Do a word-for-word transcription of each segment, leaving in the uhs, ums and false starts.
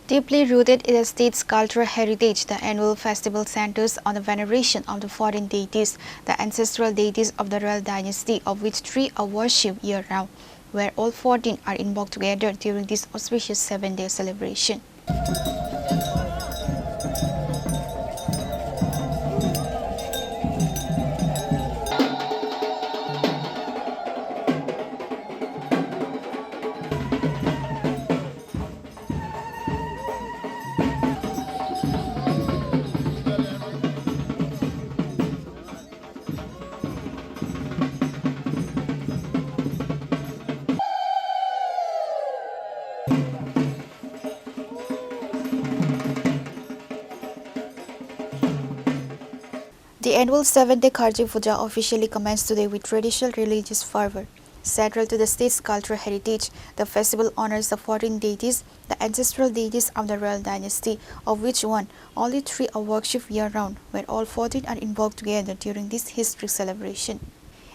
Deeply rooted in the state's cultural heritage, the annual festival centers on the veneration of the fourteen deities, the ancestral deities of the royal dynasty, of which three are worshipped year-round, where all fourteen are invoked together during this auspicious seven-day celebration. The annual seven-day Kharchi Puja officially commenced today with traditional religious fervor. Central to the state's cultural heritage, the festival honors the fourteen deities, the ancestral deities of the royal dynasty, of which one, only three are worshipped year-round, where all fourteen are invoked together during this historic celebration.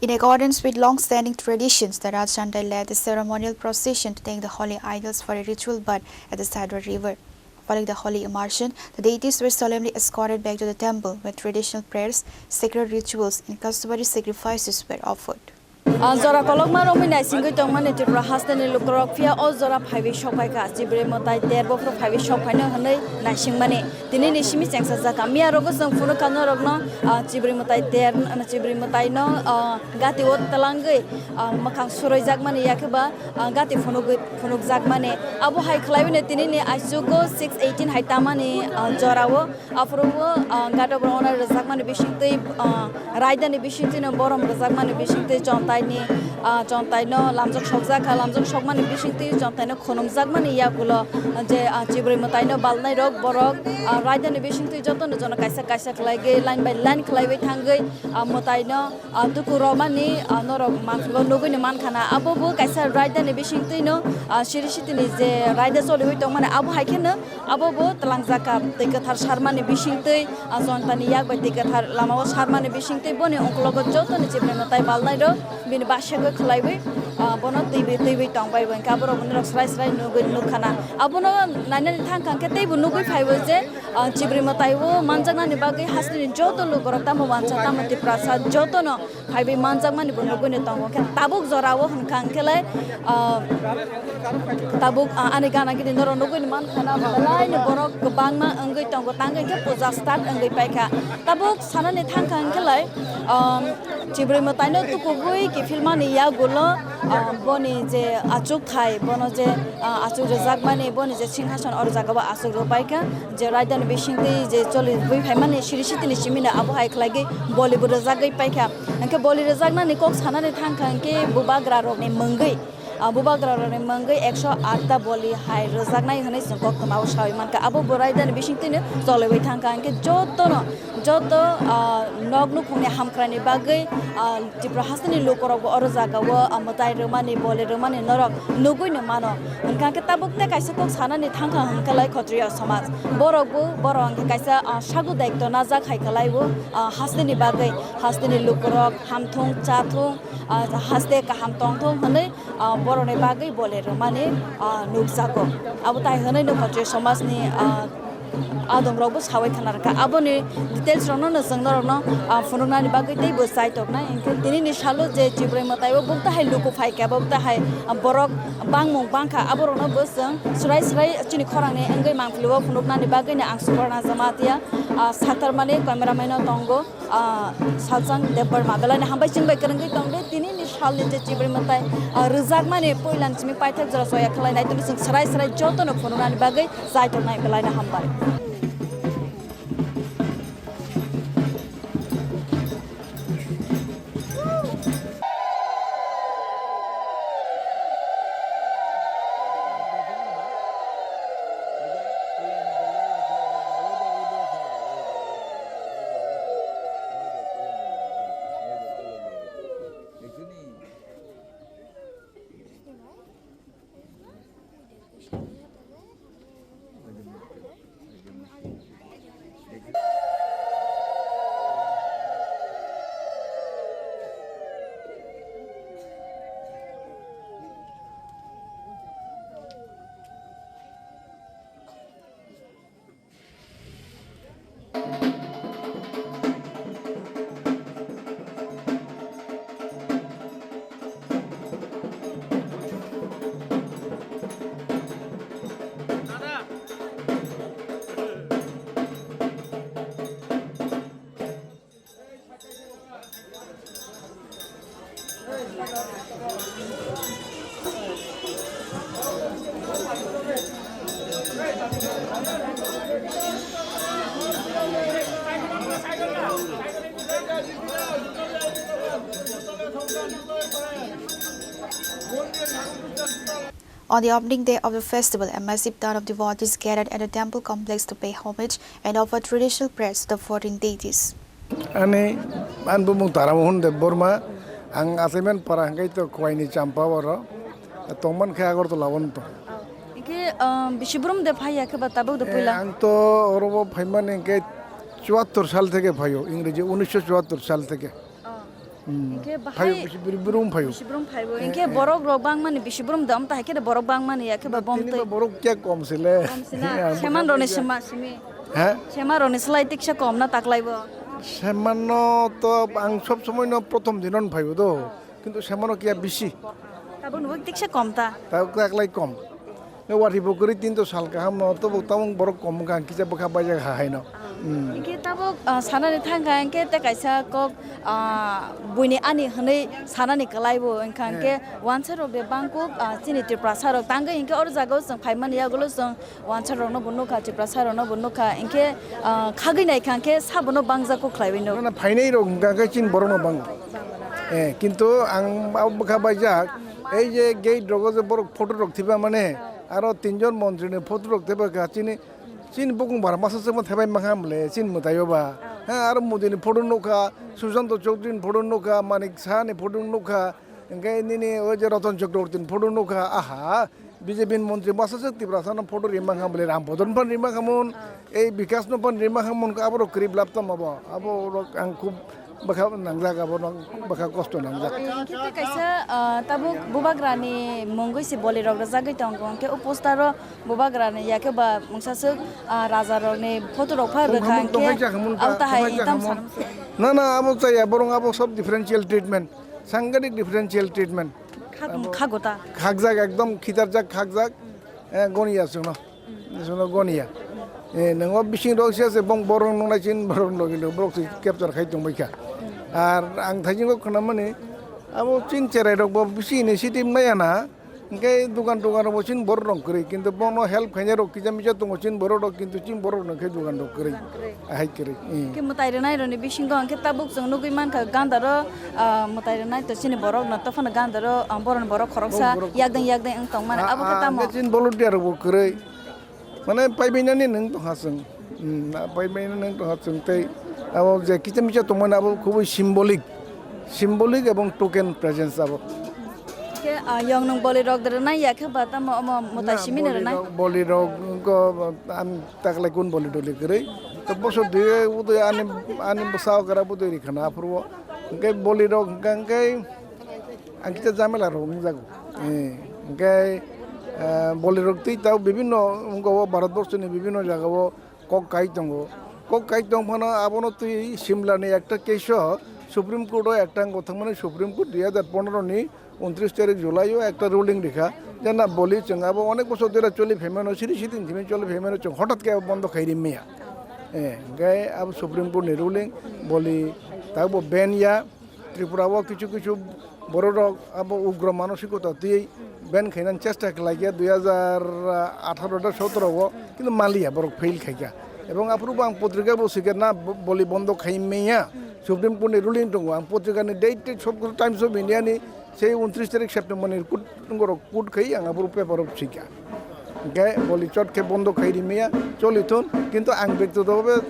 In accordance with long-standing traditions, the Raj Tandai led the ceremonial procession to thank the holy idols for a ritual bath at the Sadra River. Following the holy immersion, the deities were solemnly escorted back to the temple, where traditional prayers, sacred rituals, and customary sacrifices were offered. Ah, jora kolokma romwi naisingwi tongmani Tripura hasteni lukurok, phiya o jora phaiwi sokphaikha, Chibri mwtai ter bophuru phaiwi sokphaino hwnwi naisingmani. Tinini simi chengsa jaka. Miya rogo chwng phunukha norokno, ah, Chibri mwtai ter, Chibri mwtaino, ah, gati o twlangwi, ah, mwkhang suroi jakmani, yakhe ba, ah, gati phunugwi phunukjakmani. Abo hai khlaiwino tinini aichugo six eighteen hai tamani, ah, jorao. Aphuru o, ah, gati borok ono rwjakmani bisingtwi, ah, raidani bisingtwino borom rwjakmani bisingtwi chontaini, ah, chontaino lamjak sokjakha, lamjak sokmani bisingtwi chontaino khunumjakmani yagulo je, ah, Chibri mwtaino balnairok borok, ah, raidani bisingtwi jotono jono kaisa kaisa khlaigwi line by line khlaiwi thangwi, ah, mwtaino, ah, tuku romani, ah, norok manphilo nugwino mankhana. Abo bo kaisa raidani bisingtwino, ah, siri sitini je raida choliwi tongmani abo hai kheno abo bo twlangjakha twi kwthar sarmani bisingtwi, ah, jontani yak bai twi kwthar lamao sarmani bisingtwi boni ungkologo jotoni Chibri mwtai balnairok bini basegwi khlaiwi, ah, bono twiwi twiwi tongbai bo hinkhe aborok norok srai srai nugwi nukkhana. Abono nainani thangkha hinkhe teibo nugwi phaibo je, ah, Chibri mwtai o manjaknani bagwi hasteni joto lukurok tamo wansa tamo Tiprasa jotono phaiwi manjakmani bo nugwino tongo. Khe tabuk jorao hwnkha hwnkhe lai, ah, tabuk, ah, ani gana gini norok nugwino mankha na, belaino borok kwbangma wngwi tongo, tangwi khe puja start wngwi paikha. Tabuk sanani thangkha hwnkhe lai, um, Chibri mwtaino tukugwi kiphilmani yagulo, ah, boni je achukthai, bono je, ah, achuk rwjakmani, boni je singhason oro jagao achuk rwbaikha. Je raidani bisingtwi je choli bui phaimani siri sitini simino abo hai khlaigwi bolibo rwjagwi paikha. Hinkhe boli rwjaknani kok sanani thangkha hinkhe bubagrarokni mungwi, ah, bubagrarokni mungwi ekso atta boli hai rwjaknai hwnwi chwng koktwmao sawi mankha. Abo bo raidani bisingtwino choliwi thangkha hinkhe jotono, joto, ah, nok nukhungni hamkraini bagwi, ah, Tripura hasteni lukurokbo oro jagao, ah, mwtai rwmani, boli rwmani norok nugwino mano. Hwnkha khe tabuk tei kaisa kok sanani thangkha hwnkhe lai Khotriya somaj. Borokbo, borok hwnkhe kaisa, ah, sagu daitto najak hai khlaibo, ah, hasteni bagwi, hasteni lukurok hamthung, chathung, ah, haste kaham tongthung hwnwi, ah, borokni bagwi boli rwmani, ah, nukjago. Abo tai hwnwi no Khotriya somajni, ah, adongrokbo sawi khna rwkha. Aboni details rokno no chwng norokno, ah, phunuknani bagwi teibo chaitoknai. Hinkhe tinini salo je Chibri mwtaio buk tahai luku phaikha, buk tahai, ah, borok bangmung bangkha, aborokno bo chwng swrai swrai chini khorangni wngwi mangpili o phunuknani bagwino ang Suparna Jamatia, ah, saktarmani cameraman no tongo. Ah, Salsang Debbarma, belai no hambai chwng bai kwrwngwi tong di. Tini ni sal ni je Chibri mwtai, ah, rwjakmani puila ni simi paithak jora soya khlai nai tini chwng swrai swrai joto no phunuknani bagwi chai tongnai, belai no hambai. On the opening day of the festival, a massive ton of devotees gathered at the temple complex to pay homage and offer traditional prayers to the fourteen deities. Ani, ani bumung Taramohon Debbarma, ang achaimani para hwnkhe to Khowai ni Champa oro, tongman khe Agartala o tong. Hwnkhe, ah, bisibrum de phai ya khe ba tabuk de puila? Eh, ang to oro bo phaimani hwnkhe chuattor sal theke phaio, Ingreji unisho chuattor sal theke. Oh. Hmm. Hwnkhe phaio, bahai bisi biri-, birum phaio. Bisibrum phaibo. Eh, hwnkhe eh. Borok rok bangmani bisibrum de amta hai khe de borok bangmani ya khe ba Na, tini bomtwi. Ba borok kya kom sile? Kom sina. Ya, Seman roni bahai sema simi. Ha? Seman roni slai tiksa kom na taklai bo. Seman no to ang sob somoi no prothom din no phaio do. Oh. Kintu seman no kya bisi. Tabuk no tiksa kom ta. Tabuk taklai kom. Watwi bo kwrwi tin to sal kaham no, to bo tamung borok kom wngkha, ang kisa bwkha baijak ha hai no. Hmm. Hwnkhe tabuk, ah, sanani thangkha, hwnkhe tei kaisa kok, ah, buini ani hwnwi sanani kwlai bo wngkha, hwnkhe Eh. Wansa rok de bangkuk, ah, chini Tiprasa rok tangwi hwnkhe oro jaga o chwng phaimani yagulo chwng wansa rok no bo nukha, Tiprasa rok no bo nukha, hwnkhe, ah, khagwi naikha hwnkhe sabono bangjago khlaiwi no. Na, na, phainai rok hwnkha khe chini borok no bango. Eh, kintu ang abo bwkha baijak, ei je gate rogo je borok photo rok thiba mane, aro tinjon montri ni photo rok thiba kha chini, chini bukung bara masa se ma thebai ma kha mle, chini mwtai o ba. Ha, aro Modi ni photo nukha, Sushanta Chowdhury ni photo nukha, Manik Saha ni photo nukha, hwnkhe nini o je Ratan Chakraborty ni photo nukha, aha, B J P ni montri masa se Tiprasa no photo rima kha mle, Ram Bhadan phan rima kha mun, ei Bikash no phan rima kha mun, aborok kwrwi blap tamo bo, aborok ang khub bwkha nangjak, abo no bwkha kosto nangjak. Hwnkhe tei kaisa, ah, tabuk bubagrani mungwi se bolirok rwjagwi tongo, hwnkhe o postero bubagrani yakhe ba mungsaswk, ah, rajarokni photorok phai rwkha, hwnkhe abo tahai tongthai tam sanamswk. Na, na, abo chaya, borok abo sob differential treatment, sangadik differential treatment. Khak-, abo khakgo ta? Khakjak, ekdom khitarjak, khakjak, eh, goniya chwngno. Chwngno goniya. Eh, nwngo bising rok se se bong borok nungnai chin borok logi lo borok se capture khai tongbai kha. Ar ang thajingo khwnamani abo chin cherai rok bo bisi initiative nai ana. Hwnkhe dukan dukan rok bo chin borok rok kwrwi, kintu bono help khainai rok kisa misa tongo chin borok rok, kintu chin borok rok khe dukan rok kwrwi. Kwrwi. Ahai kwrwi. Hmm. Khe mwtai rwnai rokni bisingo hwnkhe tabuk chwng nugwi mankha gandaro, ah, mwtai rwnai to chini borok no tophano gandaro, ah, borokni borok khoroksa borok yakdeng yakdeng wng tongmani. Ah, abo khe ah, tamo? Hwnkhe chini volunteer rok bo kwrwi. Mane paibainani nwng tongkha chwng. Hmm, na paibainani nwng tongkha chwng tei abo je kisa misa tongmani abo khubui symbolic. Symbolic ebong token presence abo. Khe, ah, yong nwng bolirok de rwnai ya khe ba tamo omo mwtai simi ni rwnai? Bolirok, bolirok ko am taklai kun boli doli kwrwi. To bosor dui udui ani, ani bwsa okra budui rikhana aphuru. Hwnkhe bolirok hwnkha hwnkhe ang kisa jamela rok wngjago. Eh, hwnkhe, eh, bolirok twi tao bibinno wngkha o Bharatborsoni bibinno jagao. Kok kai tongo. Kok kai tong phano abono twi Simla ni ekta case o Supreme Court o ekta wngkha thangmani Supreme Court dui hajar pondro ni untris tarik July o ekta ruling rikha. Je na boli chwng abo onek bosor dhori choli phaimano, siri siri thimi choli phaimano chwng hotat khe abo bondo khai rimya. Eh, hwnkhe abo Supreme Court ni ruling boli tabo ban ya. Tripura o kichu kichu borok rok abo ugra manosikota twi ban khainani chesta khlaikha dui hajar atharo ta sotoro o, kintu maliya borok fail khaikha. Ebong aphuru bo ang potrika bo swikha na bo-, boli bondo khai manya Supreme Court ni ruling tongo, ang potrika ni date, date sob Times of India ni sei untris tarik September ni kut-, borok kut khai ang aphuru paper o swikha. Hwnkhe boli chot khe bondo khai rimya choli thun, kintu ang bektigoto bhabe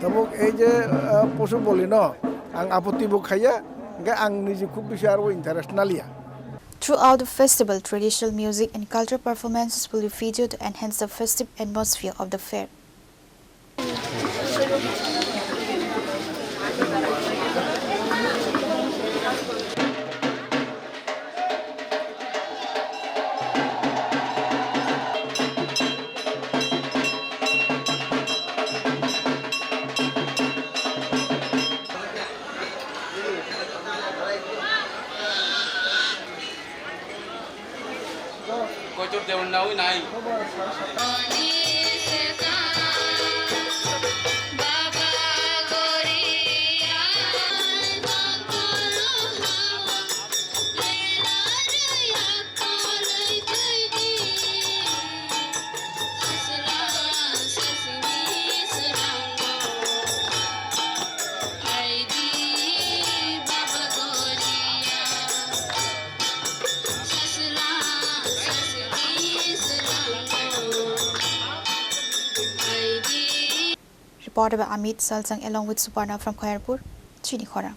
tabuk ei je, ah, posu boli no ang apotti bo khaiya, hwnkhe ang niji khub bisi aro interest naliya. Throughout the festival, traditional music and cultural performances will be featured to enhance the festive atmosphere of the fair. Koitor dewan na oi nai. Order by Amit Saljang along with Suparna from Khairpur, chini khorang.